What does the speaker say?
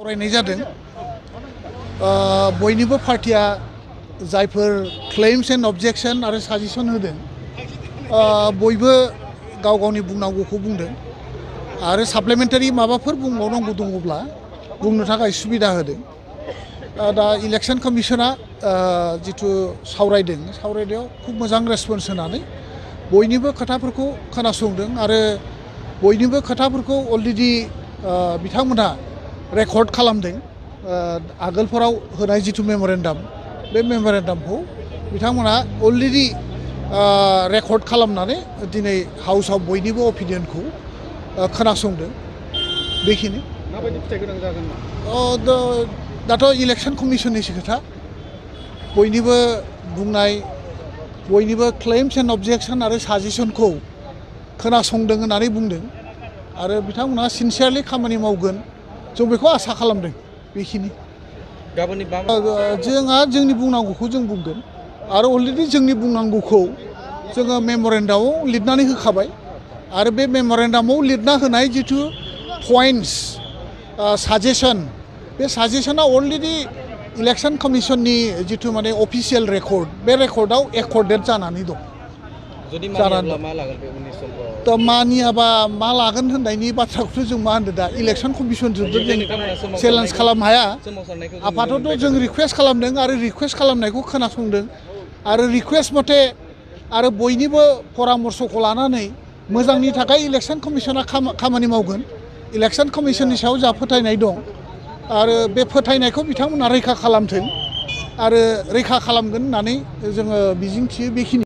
सावरायनाय जादों बयनिबो पार्टिया जायफोर क्लेम्स एन्ड अबजेक्शन आरो साजेसन होदों बयबो गाव गावनि बुंनांगौखौ बुंदों आरो साप्लिमेन्टारि माबाफोर बुंबावनांगौ दङब्ला बुंनो थाखाय सुबिदा होदों दा इलेक्शन कमिशना जिथु सावरायनायाव खूब मोजां रेसपन्स होनानै बयनिबो खोथाफोरखौ खोनासंदों आरो बयनिबो खोथाफोरखौ अलरेडि बिथांमोनहा रेकर्ड खालामदों आगोलफोराव होनाय जिथु मेम'रेन्डाम बे मेम'रेन्डामखौ बिथांमोनहा अलरेडि रेकर्ड खालामनानै दिनै हाउसआव बयनिबो अपिनियनखौ खोनासंदों बेखिनि माबायदि फिथाइ गोनां जागोन दाथ' इलेक्शन कमिशननिसो खोथा बयनिबो बुंनाय बयनिबो क्लेम्स एन्ड अबजेक्शन आरो साजेसनखौ खोनासंदों होननानै बुंदों आरो बिथांमोनहा सिनसियारलि खामानि मावगोन जों बेखौ आसा खालामदों बेखिनि जोंहा जोंनि बुंनांगौखौ जों बुंगोन आरो अलरेडि जोंनि बुंनांगौखौ जोङो मेम'रेन्डामाव लिरनानै होखाबाय आरो बे मेम'रेन्डामाव लिरना होनाय जिथु पइन्ट्स साजेसन बे साजेसना अलरेडि इलेक्शन कमिशननि जिथु माने अफिसियेल रेकर्ड बे रेकर्डआव एकर्डेड जानानै दं दा मानियाबा मा लागोन होननायनि बाथ्राखौथ' जों मा होनदों दा इलेक्शन कमिशनजों जों चेलेन्ज खालामनो हाया आफादत जों रिकुवेस्ट खालामदों आरो रिकुवेस्ट खालामनायखौ खोनासंदों आरो रिकुवेस्ट मथे आरो बयनिबो परामर्सखौ लानानै मोजांनि थाखाय इलेक्शन कमिशना खामानि मावगोन इलेक्शन कमिशननि सायाव जा फोथायनाय दं आरो बे फोथायनायखौ बिथांमोना रैखा खालामथों आरो रैखा खालामगोन होननानै जोङो मिजिंथियो बेखिनि